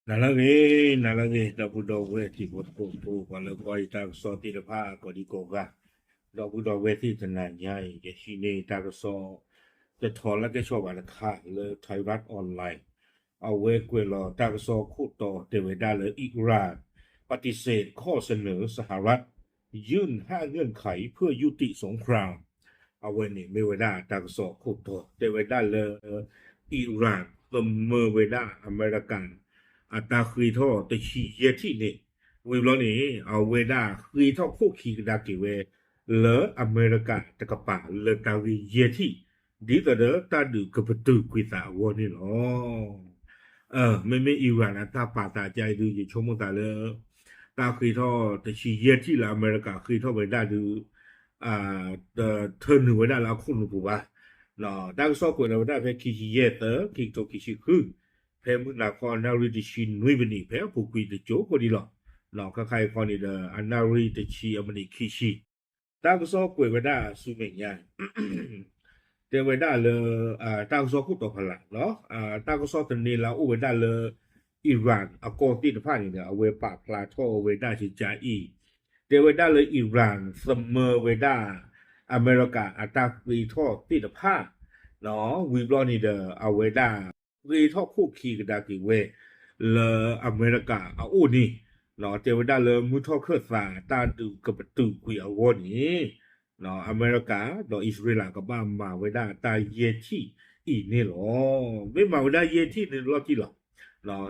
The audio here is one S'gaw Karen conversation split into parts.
နၤလၢအဂ့ၤ, နၤလၢအဂ့ၤ, ဒီပုၢ်ဒီဝဲၢ်တံၤဖိသကိးဖိ ပှၤလၢကွၢ်ယတၢ်ကစီၣ်သ့ၣ်တဖၣ်ကိးဒံကိးဂၤ, ဒီပုၢ်ဒီဝဲၢ်သ့ၣ်တနၤညါအံၤ ယဟံးန့ၢ်တၢ်ကစီၣ် တထီလၢကဲဆီဘၣ်တခါလၢ Thairath Online အဝဲကွဲးလီၤတၢ်ကစီၣ်ခိၣ်တီတဲဝဲဒၣ်လၢ Iran ပฏิเสธข้อเสนอสหรัฐ ยื่นห้าเงื่อนไขเพื่อยุติสงคราม အဝဲန့ၣ်မ့ၢ်ဝဲဒၣ်တၢ်ကစီၣ်ခိၣ်တီတဲဝဲဒၣ်လၢ Iran သမၢဝဲဒၣ်အမဲရကၤ အတၢ်ဃ့ထီၣ်တဆံယဲၢ်ထံၣ်န့ၣ်, ဝံၤဘျီန့ၣ် အဝဲဒၣ်ဃ့ထီၣ်ခိၣ်ခံကဒါက့ၤဝဲ လၢအမဲရကၤတကပၤလၢတၢ်ဂ့ၢ်ယဲၢ်ထံၣ်, ဒ်သိးဒီးတၢ်ဒုးကပတုာ်ကွံာ်သးအဂီၢ်န့ၣ်လီၤ. မ့မ့ၢ် Iran အတၢ်ပာ်သးကါအံၤဒုး ယဆိကမိၣ်သးလၢ တၢ်ဃ့ထီၣ်တဆံယဲၢ်ထံၣ်လၢအမဲရကၤဃ့ထီၣ်ဝဲဒၣ်ဒုး တထၢနုာ်ဝဲဒၣ်လၢအခိၣ်နူာ်ပူၤဘၣ်. တၢ်ကစီၣ်ကွဲးလီၤဝဲဒၣ်ဖဲခံဆံယဲၢ်သၢ ခံကထိခံဆံဃု, ဖဲမုၢ်နၤခီအနၣ်ရံၣ်တဆံနွံမံးနံး ဖဲအပူၤကွံာ်တစိၢ်ဖိဒံးလီၤ. ခါခါအံၤခီန့ၣ်ဒီး အနၣ်ရံၣ်တဆံအမံးနံးခံဆံ, တၢ်ကစီၣ်ကွဲးဝဲဒၣ်ဆူမဲာ်ညါ တဲဝဲဒၣ်လၢ တၢ်ကစီၣ်ခိၣ်တီဖီလာ်, တၢ်ကစီၣ်သန့လၢအအိၣ်ဝဲဒၣ်လၢ Iran အကီၢ်သ့ၣ်တဖၣ်န့ၣ်ဒီး အဝဲပာ်ဖျါထီၣ်ဝဲဒၣ်ကကါအံၤ, တဲဝဲဒၣ်လၢ Iran သမၢဝဲဒၣ် အမဲရကၤအတၢ်ဃ့ထီၣ်သ့ၣ်တဖၣ်, ဝံၤဘျီန့ၣ်ဒီး အဝဲဒၣ် ဃ့ထီၣ်ခိၣ်ခံကဒါက့ၤဝဲ လၢအမဲရကၤအအိၣ်န့ၣ်, တဲဝဲဒၣ်လၢမုၢ်ထီၣ်ခၢၣ်သးတၢ်ဒုးကပတုာ်ကွံာ်အဂီၢ်န့ၣ် အမဲရကၤဒီးအံၣ်စရ့လး ကဘၣ်မၤဝဲဒၣ်တၢ်ယဲၢ်ထံၣ်အံၤန့ၣ်လီၤ. မ့ၢ်မၤဝဲဒၣ်ယဲၢ်ထံၣ်န့ၣ်လီၤတံၢ်လီၤ.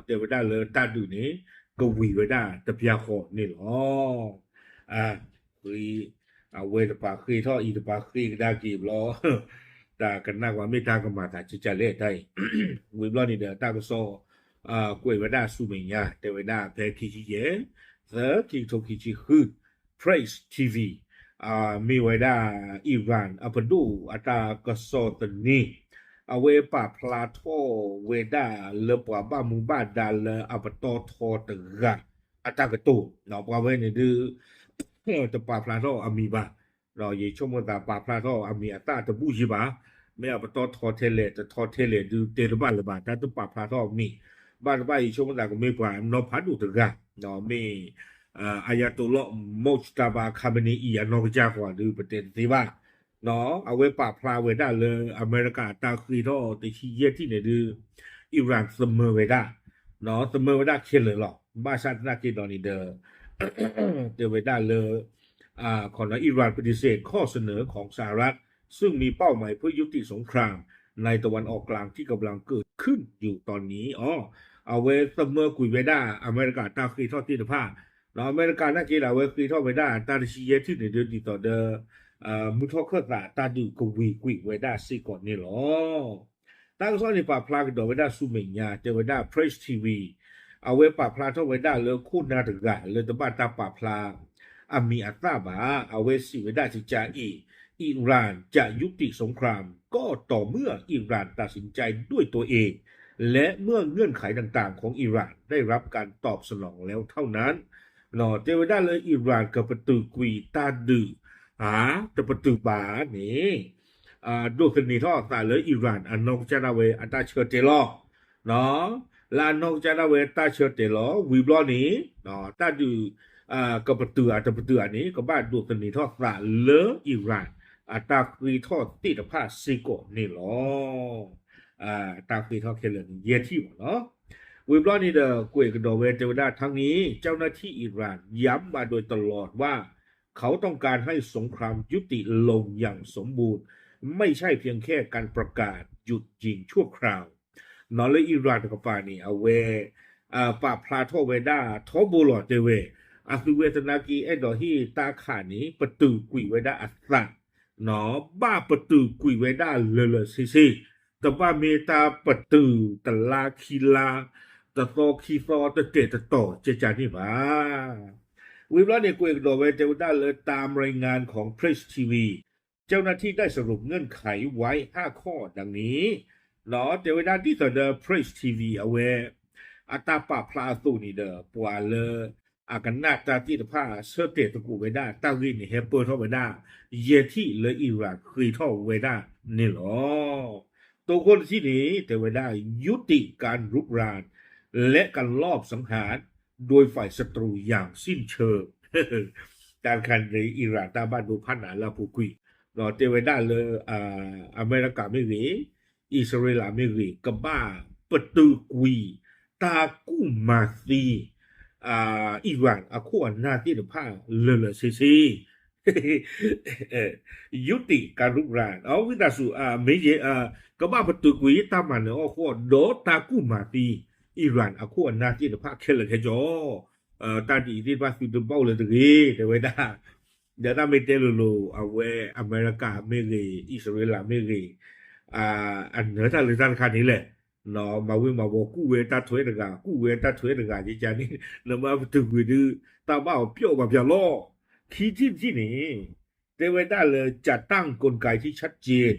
တဲဝဲဒၣ်လၢတၢ်ဒုးန့ၣ် ကဝံၤဝဲဒၣ်တပျၢ်ဃီန့ၣ်လီၤ. ဃ့ အဝဲတပၤဃ့ထီၣ်အံၤတပၤဃ့ကဒါက့ၤဘျီ တၢ်ကနၣ်ကွၢ်မ့ၢ်တၢ်ကမၤသးကကါလဲၣ်တၢ်အံၤ, ဝံၤဘျီန့ၣ်ဒီးတၢ်ကစီၣ် ကွဲးဝဲဒၣ်ဆူမဲာ်ညါ တဲဝဲဒၣ်ဖဲခံဆံယဲၢ်သၢ ခံကထိခံဆံဃု Press TV မ့ၢ်ဝဲဒၣ် Iran အပဒိၣ်အတၢ်ကစီၣ်သန့, အဝဲပာ်ဖျါထီၣ်ဝဲဒၣ်လၢပှၤဘၣ်မူဘၣ်ဒါလၢအပတီၢ်ထီတဂၤ အတၢ်ကတိၤ, ပှၤဝဲန့ၣ်ဒုး တပာ်ဖျါထီၣ်အမံၤဘၣ်, ဒီးယဆိကမိၣ်သးပာ်ဖျါထီၣ်အမံၤအသၣ်တဘူၣ်ယံၤဘၣ်, မ့ၢ်အပတီၢ်ထီထဲလဲၣ် တထီထဲလဲၣ်ဒုးတဲတဘၣ်လၢၤဘၣ် တၢ်တပာ်ဖျါထီၣ်အမံၤ, ဘၣ်တဘၣ်ယဆိကမိၣ်သးကမ့ၢ်ပှၤနီၤဖးဒိၣ်တဂၤ, မ့ၢ် Ayatollah Mojtaba Khamenei အံၤအနီၢ်ကစၢ်ဃီဒုး ပတဲတသ့ဘၣ်. အဝဲပာ်ဖျါဝဲဒၣ်လၢ အမဲရကၤတၢ်ဃ့ထီၣ်တဆံယဲၢ်ထံၣ်န့ၣ်ဒုး Iran သမၢဝဲဒၣ်, သမၢဝဲဒၣ်ခဲလၢာ်လီၤ. ဘၣ်ဆၣ်သနာ်က့ဒီးန့ၣ်ဒီး တဲဝဲဒၣ်လၢ ขอนะ อิหร่านปฏิเสธข้อเสนอของสหรัฐ ซึ่งมีเป้าหมายเพื่อยุติสงครามในตะวันออกกลางที่กำลังเกิดขึ้นอยู่ตอนนี้ အဝဲသမၢကွံာ်ဝဲဒၣ် အမဲရကၤတၢ်ဃ့ထီၣ်သ့ၣ်တဖၣ်, ဒီးအမဲရကၤနာ်က့ဒီး အဝဲဃ့ထီၣ်ဝဲဒၣ်တၢ်တဆံယဲၢ်ထံၣ်န့ၣ်ဒုး ဒ်သိးဒီး မုၢ်ထီၣ်ခၢၣ်သးတၢ်ဒုးကဝံၤကွံာ်ဝဲဒၣ်စ့ၢ်ကီးန့ၣ်လီၤ. တၢ်ကစီၣ်န့ၣ်ပာ်ဖျါကဒီးဝဲဒၣ်ဆူမဲာ်ညါ တဲဝဲဒၣ် Press TV အဝဲပာ်ဖျါထီၣ်ဝဲဒၣ်လၢခိၣ်နၢ်တဂၤလၢတဘၣ်တၢ်ပာ်ဖျါ အမံၤအသၣ်ဘၣ် အဝဲစံးဝဲဒၣ်ကကါအံၤ อิหร่านจะยุติสงครามก็ต่อเมื่ออิหร่านตัดสินใจด้วยตัวเอง และเมื่อเงื่อนไขต่างๆของอิหร่านได้รับการตอบสนองแล้วเท่านั้น တဲဝဲဒၣ်လၢ Iran ကပတုာ်ကွံာ်တၢ်ဒုး ဧါ တပတုာ်ဘၣ်န့ၣ် ဒိးသန့ၤထီၣ်အသးလၢ Iran အနီၢ်ကစၢ်ဒၣ်ဝဲအတၢ်ဆၢတဲာ်လီၤ. လၢအနီၢ်ကစၢ်ဒၣ်ဝဲတၢ်ဆၢတဲာ်လီၤ ဝံၤဘျီန့ၣ် တၢ်ဒုး ကပတုာ်ဧါတပတုာ်ဧါန့ၣ် ကဘၣ်ဒိးသန့ၤထီၣ်သးလၢ Iran အတၢ်ဃ့ထီၣ်သ့ၣ်တဖၣ်စ့ၢ်ကီးန့ၣ်လီၤ. တၢ်ဃ့ထီၣ်ခဲလၢာ်န့ၣ် ယဲၢ်ထံၣ်မ့ၢ်နီၤ. ဝံၤဘျီန့ၣ်ဒီး ကွဲးကဒီးဝဲတဲဝဲဒၣ် ทั้งนี้เจ้าหน้าที่อิหร่านย้ำมาโดยตลอดว่า เขาต้องการให้สงครามยุติลงอย่างสมบูรณ์ ไม่ใช่เพียงแค่การประกาศหยุดยิงชั่วคราว နီၤလၢ Iran တကပၤန့ၣ် အဝဲ ပာ်ဖျါထီၣ်ဝဲဒၣ်ထီဘိလီၤတဲဝဲ အသုဝဲသနာ်က့အဲၣ်ဒိးဟ့ၣ်တၢ်ခးန့ၣ် ပတုာ်ကွံာ်ဝဲဒၣ်အသး ဘၣ်ပတုာ်ကွံာ်ဝဲဒၣ်လၢာ်လၢာ်ဆ့ဆ့, တဘၣ်မ့ၢ်တၢ်ပတုာ်တလါခံလါ တသီခံသီ တတဲာ်တတီၤ ကကန့ၣ်ဘၣ်. ဝံၤဘျီန့ၣ် ကွဲးကဒီးဝဲတဲဝဲဒၣ်လၢ ตามรายงานของ Press TV เจ้าหน้าที่ได้สรุปเงื่อนไขไว้ ห้าข้อดังนี้ တဲဝဲဒၣ်ဒ်သိးဒီး Press TV အဝဲ အတၢ်ပာ်ဖျါအသိးန့ၣ်ဒီး ပှၤလၢ အကနၣ်တၢ်သ့ၣ်တဖၣ် ဆၢတဲာ်သကိးဝဲဒၣ် တၢ်ဂ့ၢ်န့ၣ် ဟဲပၢၢ်ထီၣ်ဝဲဒၣ် ယဲၢ်ထံၣ်လၢ Iran ဃ့ထီၣ်ဝဲဒၣ်န့ၣ်လီၤ. တိခိၣ်တထံၣ်န့ၣ် တဲဝဲဒၣ် ยุติการรุกราน และการลอบสังหารโดยฝ่ายศัตรูอย่างสิ้นเชิง တၢ်တခါန့ၣ် အံရၣ်တၢ်ဘၣ်ဒိဖးနးလၢအပူၤကွံာ် တဲဝဲဒၣ်လၢ အမဲရကၤမ့ၢ်ဂ့ၤ အံၣ်စရ့လးမ့ၢ်ဂ့ၤ ကဘၣ်ပတုာ်ကွံာ် တၢ်ကူၣ်မၤသံ အံရၣ်အခိၣ်အနၢ်သ့ၣ်တဖၣ် လၢာ်လၢာ်ဆ့ဆ့ ยุติการรุกราน ဝံသးစူၤ မ့ၢ်ယဲ ကဘၣ်ပတုာ်ကွံာ်တၢ်မၤနၢၤအီၣ်ဃီ ဒီးတၢ်ကူၣ်မၤသံ အံရၣ်အခိၣ်အနၢ်သ့ၣ်တဖၣ်ခဲလၢာ်ခဲဆ့ တၢ်ဒ်အံၤသ့ၣ်တဖၣ်သုတဘၣ်အိၣ်လၢၤတဂ့ၤ တဲဝဲဒၣ် ဒီးတၢ်မ့ၢ်တဲလိၤလိၤ အဝဲအမဲရကၤမ့ၢ်ဂ့ၤ အံၣ်စရ့လးမ့ၢ်ဂ့ၤ အနၢၤတၢ်လၢတၢ်တခါန့ၣ်လဲၣ် မၤဝံၤမၤဝီၤ ကူၣ်ဝဲတၢ်ထွဲတဂၤ ကူၣ်ဝဲတၢ်ထွဲတဂၤ ယကန့ၣ် နဘၣ်ပတုာ်ကွံာ်ဒုး တၢ်ဘၣ်အီၤပျီၣ်ဘၣ်ပျီၣ်လီၤ ခံထံၣ်တထံၣ်န့ၣ် တဲဝဲဒၣ်လၢ จัดตั้งกลไกที่ชัดเจน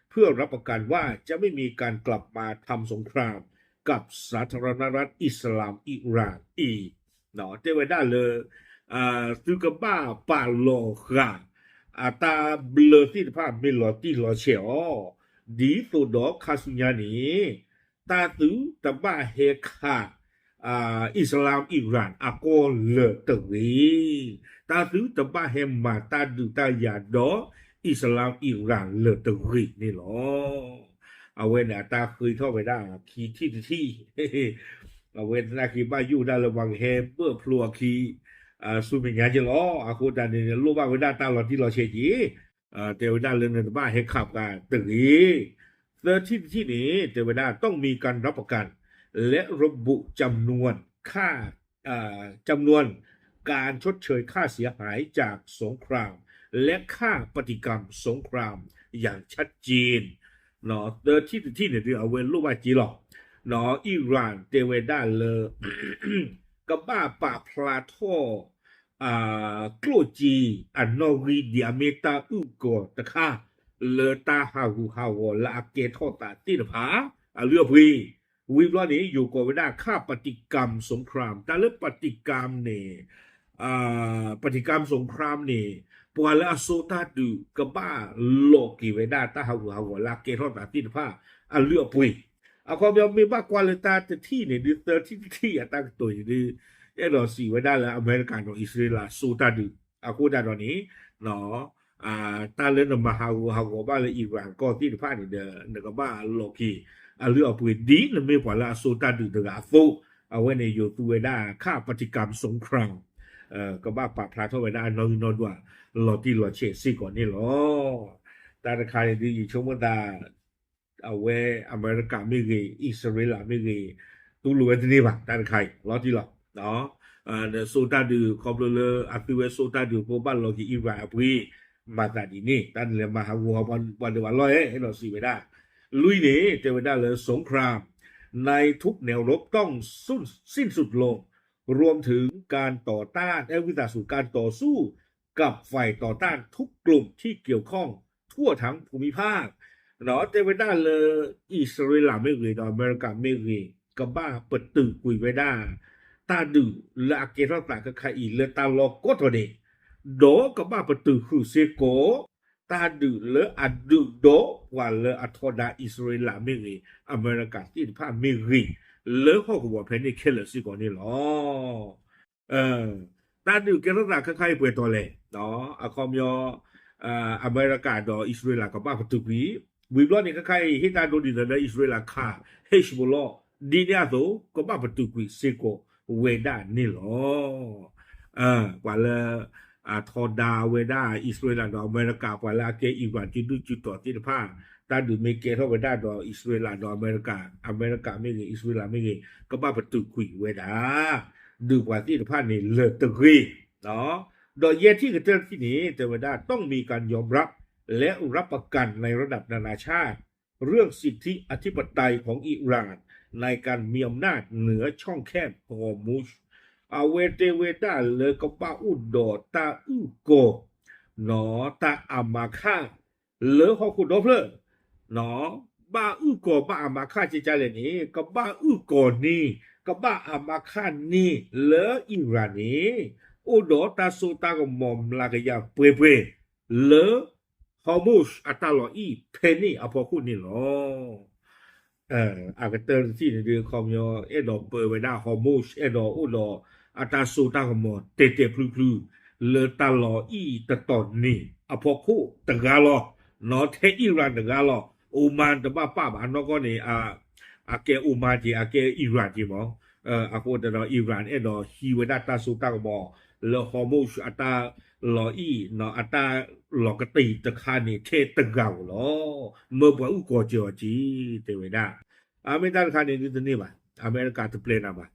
เพื่อรับประกันว่าจะไม่มีการกลับมาทำสงครามกับสาธารณรัฐอิสลามอิหร่านอีก တဲဝဲဒၣ်လၢ သုကဘၣ်ပာ်လီၤဃာ် အတၢ်ဘျၢသ့ၣ်တဖၣ် မ့ၢ်လီၤတံၢ်လီၤဆဲးအီၤ ဒ်သိးဒီးခါဆူညါန့ၣ် တၢ်သုတဘၣ်ဟဲခး အံၣ်စလၣ်အံၣ်ရၣ်အကီၢ်လၢာ်တဂ့ၤ, တၢ်သုတဘၣ်ဟဲမၤတၢ်ဒုးတၢ်ယၤဒီး အံၣ်စလၣ်အံၣ်ရၣ်လၢာ်တဂ့ၤန့ၣ်လီၤ. အဝဲန့ၣ်အတၢ်ဃ့ထီၣ်ဝဲဒၣ်ခံထံၣ်တထံၣ်, အဝဲသနာ်က့ဘၣ်ယိၣ်ဒၣ်လၢပှၤကဟဲဘၢၣ်ဖျိအခံ ဆူမဲာ်ညါက့လီၤ. အဃိတၢ်န့ၣ် လိၣ်ဘၣ်ဝဲဒၣ်တၢ်လီၤတံၢ်လီၤဆဲးက့ၤ တဲဝဲဒၣ်လၢနတဘၣ်ဟဲခးပှၤတဂ့ၤ. သၢထံၣ်တထံၣ်န့ၣ် တဲဝဲဒၣ် ต้องมีการรับประกัน และระบุจำนวนค่า จำนวนการชดเชยค่าเสียหายจากสงคราม และค่าปฏิกรรมสงครามอย่างชัดเจน သၢထံၣ်တထံၣ်န့ၣ်ဒုး အဝဲလိၣ်ဘၣ်က့ၤလီၤ. အံၣ်ရၣ်တဲဝဲဒၣ်လၢ ကဘၣ်ပာ်ဖျါထီၣ် ကျိၣ်စ့အနီၣ်ဂံၢ်ဒ်အမ့ၢ်တၢ်အုၣ်ကီၤတခါ လၢတၢ်ဟးဂူာ်ဟးဂီၤလၢအကဲထီၣ်သးသ့ၣ်တဖၣ် အလုၢ်အပှ့ၤ, ဝံၤဘျီန့ၣ် ယိၤကိးဝဲဒၣ် ค่าปฏิกรรมสงคราม တၢ်လၢ ปฏิกรรม န့ၣ် ปฏิกรรมสงคราม န့ၣ် ပှၤလၢအစိာ်တၢ်ဒုး ကဘၣ်လိးက့ၤဝဲဒၣ်တၢ်ဟးဂူာ်ဟးဂီၤလၢအကဲထီၣ်သးသ့ၣ်တဖၣ် အလုၢ်အပှ့ၤ, အခီပညီမ့ၢ်ဘၣ်ကွၢ်လၢတၢ်တထံၣ်န့ၣ်ဒုး သၢထံၣ်တထံၣ်အတၢ်ကတိၤန့ၣ်ဒုး အဲၣ်ဒိးစံးဝဲဒၣ်လၢအမဲရကၤဒီးအံၣ်စရ့လးစိာ်တၢ်ဒုး အဃိသတးဒီးန့ၣ် တၢ်လၢနမၤဟးဂူာ်ဟးဂီၤဘၣ်လၢအံၣ်ရၣ်ကီၢ်သ့ၣ်တဖၣ်န့ၣ်ဒီး နကဘၣ်လိးက့ၤ အလုၢ်အပှ့ၤဒ်နမ့ၢ်ပှၤလၢအစိာ်တၢ်ဒုးတဂၤအသိး, အဝဲန့ၣ်ယိၤသူဝဲဒၣ် ค่าปฏิกรรมสงคราม ကဘၣ်ပာ်ဖျါထီၣ်ဝဲဒၣ်အနီၣ်ဂံၢ်နီၣ်ဒွး လီၤတံၢ်လီၤဆဲးစ့ၢ်ကီးန့ၣ်လီၤ. တၢ်တခါန့ၣ်ဒုး ယဆိကမိၣ်သး အဝဲအမဲရကၤမ့ၢ်ဂ့ၤ အံၣ်စရ့လးမ့ၢ်ဂ့ၤ တူၢ်လိာ်ဝဲတန့ၢ်ဘၣ် တၢ်တခါအံၤ လီၤတံၢ်လီၤ နစိာ်တၢ်ဒုး ခီဖျိလၢအသုဝဲစိာ်တၢ်ဒုးအဃိ ဘၣ်လိးက့ၤအံၣ်ရၣ်အပှ့ၤ မၤသးဒ်န့ၣ် တၢ်န့ၣ်လဲၤမၤဟးဂူာ်ဟးဂီၤပှၤဒံးဘၣ်လီၤ အဲၣ်ဒိးစံးဝဲဒၣ် လွံၢ်န့ၣ် တဲဝဲဒၣ်လၢ สงครามในทุกแนวรบต้องสิ้นสุดลง รวมถึงการต่อต้าน เอ่อวิสาสะการต่อสู้กับฝ่ายต่อต้านทุกกลุ่มที่เกี่ยวข้องทั่วทั้งภูมิภาค တဲဝဲဒၣ်လၢ အံၣ်စရ့လးမ့ၢ်ဂ့ၤ ဒီးအမဲရကၤမ့ၢ်ဂ့ၤ ကဘၣ်ပတုာ်ကွံာ်ဝဲဒၣ် တၢ်ဒုးလၢအကဲထီၣ်သးခဲခါအံၤလၢတၢ်လီၢ်ကိးထီၣ်ဒဲး, ဒီးကဘၣ်ပတုာ်ဃုာ်စ့ၢ်ကီး တၢ်ဒုးလၢအဒုးဒီးပှၤလၢအထီဒါအံၣ်စရ့လးမ့ၢ်ဂ့ၤ အမဲရကၤသ့ၣ်တဖၣ်မ့ၢ်ဂ့ၤ လၢဟီၣ်ကဝီၤဖဲန့ၣ်ခဲလၢာ်စ့ၢ်ကီးန့ၣ်လီၤ. တၢ်ဒုးကဲထီၣ်သးခဲခါအံၤပှဲၤတီၤလဲၣ်, အခီပညီ အမဲရကၤဒီးအံၣ်စရ့လးကဘၣ်ပတုာ်ကွံာ်, ဝံၤဘျီန့ၣ်ခဲခါအံၤ ဟ့ၣ်တၢ်ဒိဒ်သိးလၢအံၣ်စရ့လးခး Hezbollah ဒ်န့ၣ်အသိး ကဘၣ်ပတုာ်ကွံာ်စ့ၢ်ကီးဝဲဒၣ်န့ၣ်လီၤ. ပှၤလၢ အထီဒါဝဲဒၣ်အံၣ်စရ့လးဒီးအမဲရကၤ ပှၤလၢအကဲအံၣ်ရၣ်စုဒုၣ်စုတီၤသ့ၣ်တဖၣ် တၢ်ဒုးမ့ၢ်ကဲထီၣ်ဝဲဒၣ်ဒီးအံၣ်စရ့လးဒီးအမဲရကၤ, အမဲရကၤမ့ၢ်ဂ့ၤ အံၣ်စရ့လးမ့ၢ်ဂ့ၤ ကဘၣ်ပတုာ်ကွံာ်ဝဲဒၣ် ဒုးပှၤသ့ၣ်တဖၣ်န့ၣ်လၢာ်တဂ့ၤ, ဒီးယဲၢ်ထံၣ်ကတၢၢ်တထံၣ်န့ၣ် တဲဝဲဒၣ် ต้องมีการยอมรับและรับประกันในระดับนานาชาติ เรื่องสิทธิอธิปไตยของอิหร่านในการมีอำนาจเหนือช่องแคบฮอร์มุซ အဝဲတဲဝဲဒၣ်လၢကဘၣ်အိၣ်ဒီးတၢ်အုၣ်ကီၤ တၢ်အမၤခၣ် လၢဟီၣ်ခိၣ်ဒီဖျၢၣ်, ဘၣ်အုၣ်ကီၤဘၣ်အမၤခၣ်ကကလဲၣ်န့ၣ် ကဘၣ်အုၣ်ကီၤန့ၢ် ကဘၣ်အမၤခၣ်န့ၢ်လၢအံၣ်ရၣ်န့ၣ် အိၣ်ဒီးတၢ်စိတၢ်ကမီၤမျးကယၤပှဲၤပှဲၤ လၢ Hormuz အတၢ်လီၢ်အံၤ ဖဲန့ၣ်အဖီခိၣ်န့ၣ်လီၤ. အကတၢၢ်တထံၣ်န့ၣ်ဒုး ခီပညီ အဲၣ်ဒိးပၢဝဲဒၣ် Hormuz အဲၣ်ဒိးအိၣ်ဒီးအတၢ်စိတၢ်ကမီၤတဲာ်တဲာ်ဖျုဖျု လၢတၢ်လီၤအံၣ်တတီၤန့ၣ် အဖီခိၣ်တဂၤလီၤ, နီၤ ထဲ Iran တဂၤလီၤ, Oman တဘၣ်ပာ်ဘၣ်နီၢ်ကီၢ်န့ၣ် အကဲ Oman က့ အကဲ Iran က့မး, အဃိတဒီး Iran အဲၣ်ဒိးဟံးဝဲဒၣ်တၢ်စိတၢ်ကမီၤ လၢ Hormuz အတၢ်လီၤအံၣ် နီၤ အတၢ်လီၤကတံာ်တခါန့ၣ် ထဲတဂၤဧိၤလီၤ, မၢပှၤအုၣ်ကီၤစၢၤအီၤက့ တဲဝဲဒၣ်, အမ့ၢ်တၢ်တခါန့ၣ်ဒုးတန့ၢ်ဘၣ်, အမဲရကၤတပျဲနၤဘၣ်,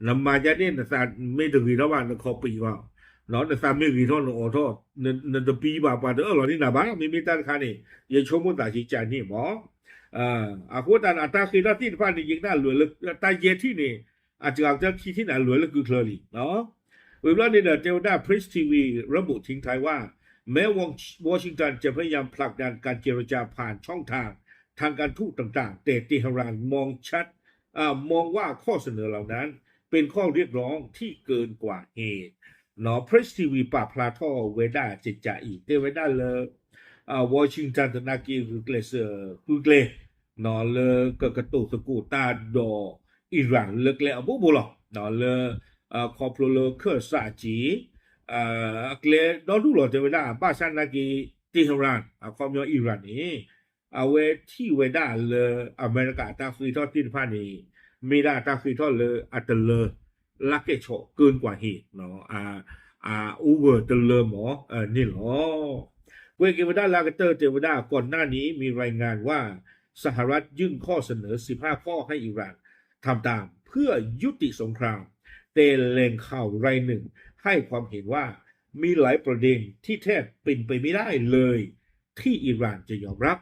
နမၤဒ်န့ၣ် နသးမ့ၢ်တဂ့ၤထီၣ်ဘၣ် နခီပံာ်ဘၣ်, နီၤ နသးမ့ၢ်ဂ့ၤထီၣ်နအိးထီၣ်, နတပံဘၣ် ပှၤတအၢၣ်လီၤန့ၢ်နၤဘၣ်, မ့မ့ၢ်တၢ်တခါန့ၣ် ယဆိကမိၣ်သးကကန့ၣ်မး အဃိသတးန့ၣ် အတၢ်ဃ့ထီၣ်သ့ၣ်တဖၣ်န့ၣ် ယကနၣ်လွဲၤလၢ တၢ်ယဲၢ်ထံၣ်န့ၣ် အစှၤကတၢၢ်ခံထံၣ်န့ၣ် အလွဲၤလၢကုချၢလံ, ဝံၤဘျီန့ၣ်ဒီး တဲဝဲဒၣ် Press TV ระบุทิ้งท้ายว่า แม้วอชิงตันจะพยายามผลักดันการเจรจาผ่านช่องทางทางการทูตต่างๆ แต่เตหะรานมองชัด อ่ามองว่าข้อเสนอเหล่านั้นเป็นข้อเรียกร้องที่เกินกว่าเหตุ เนาะ Press TV ပာ်ဖျါထီၣ်ဝဲဒၣ်ကကးအံၤ တဲဝဲဒၣ်လၢ Washington သနာ်က့ ဂုာ်ကျဲးစၢးဃုကျဲ လၢကကတိၤသကိးတၢ်ဒီး Iran လၢကျဲအဘိဘိလီၤ. လၢ ခီဖျိလၢခၢၣ်စးက့ အကျဲဒီဒူၣ်လီၤ တဲဝဲဒၣ် ဘၣ်ဆၣ်သနာ်က့ Tehran အခီပညီ Iran န့ၣ် အဝဲထံၣ်ဝဲဒၣ်လၢအမဲရကၤအတၢ်ဃ့ထီၣ်သ့ၣ်တဖၣ်န့ၣ် မ့ၢ်ဒၣ်တၢ်ဃ့ထီၣ်လၢအတလၢ လၢကဲၣ်ဆိး เกินกว่าเหตุ အ over တလၢမး န့ၣ်လီၤ. ကွဲးက့ၤဝဲဒၣ်လၢအကတၢၢ်တဲဝဲဒၣ် ก่อนหน้านี้มีรายงานว่าสหรัฐยื่นข้อเสนอสิบห้าข้อให้อิหร่านทำตามเพื่อยุติสงคราม แต่แหล่งข่าวรายหนึ่งให้ความเห็นว่ามีหลายประเด็นที่แทบเป็นไปไม่ได้เลยที่อิหร่านจะยอมรับ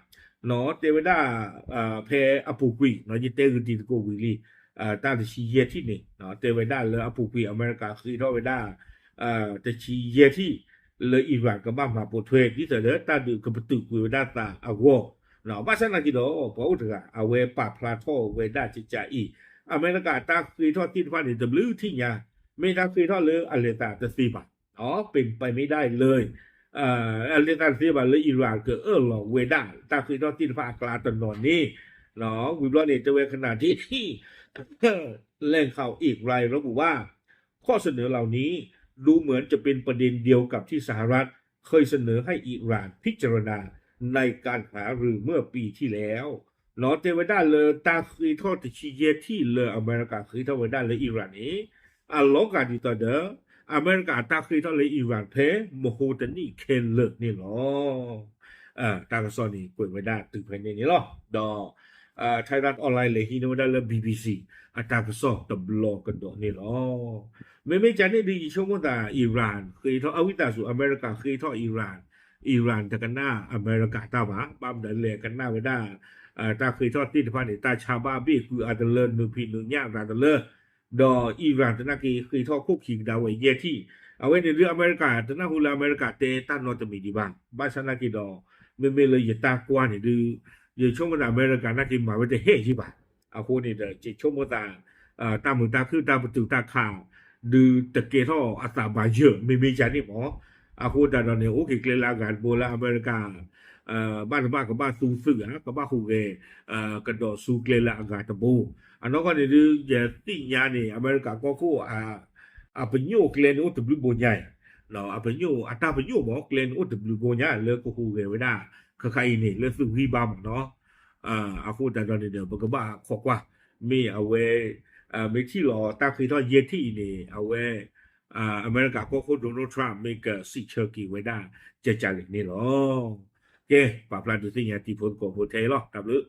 เนาะ တဲဝဲဒၣ် ဖဲအပူၤကွံာ် ယတဲဂုာ်တံၤသကိးဝံၤလံ တၢ်တဆံယဲၢ်ထံၣ်န့ၣ် တဲဝဲဒၣ်လၢအပူၤကွံာ် အမဲရကၤဃ့ထီၣ်ဝဲဒၣ် တဆံယဲၢ်ထံၣ် လၢ Iran ကဘၣ်မၤပိာ်ထွဲ ဒ်သိးဒီးတၢ်ဒုးကပတုာ်ကွံာ်ဝဲဒၣ်သးအဂီၢ် ဘၣ်ဆၣ်သနာ်က့ဒီး ပှၤအိၣ်တဂၤ အဝဲပာ်ဖျါထီၣ်ဝဲဒၣ်ကကးအံၤ အမဲရကၤတၢ်ဃ့ထီၣ်သ့ၣ်တဖၣ်န့ၣ် တဘျုးထံၣ်ညါ မ့ၢ်တၢ်ဃ့ထီၣ်လၢအလဲၤသးတသ့ဘၣ် เป็นไปไม่ได้เลย အလဲၤသးတသ့ဘၣ်လၢ Iran ကအၢၣ်လီၤဝဲဒၣ် တၢ်ဃ့ထီၣ်သ့ၣ်တဖၣ်အကျါတနီၤန့ၣ် ဝံၤဘျီန့ၣ် တဲဝဲ ขณะที่แหล่งข่าวอีกรายระบุว่า ข้อเสนอเหล่านี้ดูเหมือนจะเป็นประเด็นเดียวกับที่สหรัฐเคยเสนอให้อิหร่านพิจารณาในการหารือเมื่อปีที่แล้ว เนาะ တဲဝဲဒၣ်လၢတၢ်ဃ့ထီၣ်တဆံယဲၢ်ထံၣ်လၢအမဲရကၤဃ့ထီၣ်ဝဲဒၣ်လၢ Iran န့ၣ် အလီၤဂာ်ဒ်သိးဒီး အမဲရကၤအတၢ်ဃ့ထီၣ်လၢ Iran ဖဲမဟိတနံၣ်ခဲလၢာ်န့ၣ်လီၤ. တၢ်ကစီၣ်န့ၣ် ကွဲးဝဲဒၣ်တုၤဖဲန့ၣ်န့ၣ်လီၤ. ဒီး Thairath Online လဲၤဟံးန့ၢ်ဝဲဒၣ်လၢ BBC အတၢ်ကစီၣ်တဘျီကဒီးန့ၣ်လီၤ. မ့မ့ၢ်ကန့ၣ်ဒုး ယဆိကမိၣ်သး Iran ဃ့ထီၣ် အဝံသးစူၤ အမဲရကၤဃ့ထီၣ် Iran, Iran တကနၣ်အမဲရကၤတၢ်ဘၣ်, ဘၣ်မနုၤလဲၣ် ကနၣ်ဝဲဒၣ် တၢ်ဃ့ထီၣ်သ့ၣ်တဖၣ်န့ၣ် တၢ်ဆါဘၣ်ဘ့ၣ်ကွံာ်အါတလၢ နုာ်ဖံးနုာ်ညၣ်အသးတလၢ ဒီး Iran သနာ်က့ဃ့ထီၣ်ခိၣ်ခံကဒါဝဲယဲၢ်ထံၣ်, အဝဲန့ၣ်ဒုး အမဲရကၤ တနၢ်ဟူလၢအမဲရကၤတဲတၢ်နီတမံၤဒံးဘၣ်, ဘၣ်ဆၣ်သနာ်က့ဒီး မ့မ့ၢ်လၢယတၢ်ကွၢ်န့ၣ်ဒုး ယဆိကမိၣ်သးအမဲရကၤနာ်က့မၤဝဲတဟဲယံၤဘၣ်, အဃိန့ၣ်ဒီး ယဆိကမိၣ်သး တၢ်မုာ်တၢ်ခုၣ်တၢ်ပတုာ်တၢ်ခး ဒုးတကဲထီၣ်အသးဘၣ်ယၢၢ် မ့မ့ၢ်ယၤန့ၣ်မး, အဃိသတးဒီးန့ၣ် အိၣ်က့ၤကျဲလၢအဂၤတဘိလၢအမဲရကၤ ဘၣ်တဘၣ်ကဘၣ်သူသုးဧါ ကဘၣ်ဟူးဂဲၤ ကဒီးဆူကျဲလၢအဂၤတဘိ, အနီၢ်ကီၢ်န့ၣ်ဒုး ယသ့ၣ်ညါန့ၣ် အမဲရကၤကီၢ်ခိၣ် အပညိၣ်ကျဲန့ၣ်အိၣ်တဘျုးဘိညါ, အပညိၣ်အတၢ်ပညိၣ်မး ကျဲန့ၣ်အိၣ်တဘျုးဘိညါ လၢကဟူးဂဲၤဝဲဒၣ် ခဲခါအံၤန့ၣ် လၢသုးဂံၢ်ဘါမးနီၤ, အဃိသတးဒီးန့ၣ်ဒီး ပကဘၣ်ခိးကွၢ်, မ့ၢ်အဝဲ မ့ၢ်ထံၣ်လီၤတၢ်ဃ့ထီၣ်ယဲၢ်ထံၣ်အံၤန့ၣ် အဝဲ အမဲရကၤကီၢ်ခိၣ် Donald Trump မ့ၢ်ကစံးဆၢက့ၤဝဲဒၣ် ကကၢ်လံန့ၣ်လီၤ. ကဲ ပာ်ဖျါဒုးသ့ၣ်ညါတံၤဖိသကိးဖိထဲအံၤလီၤ. တၢ်ဘျုး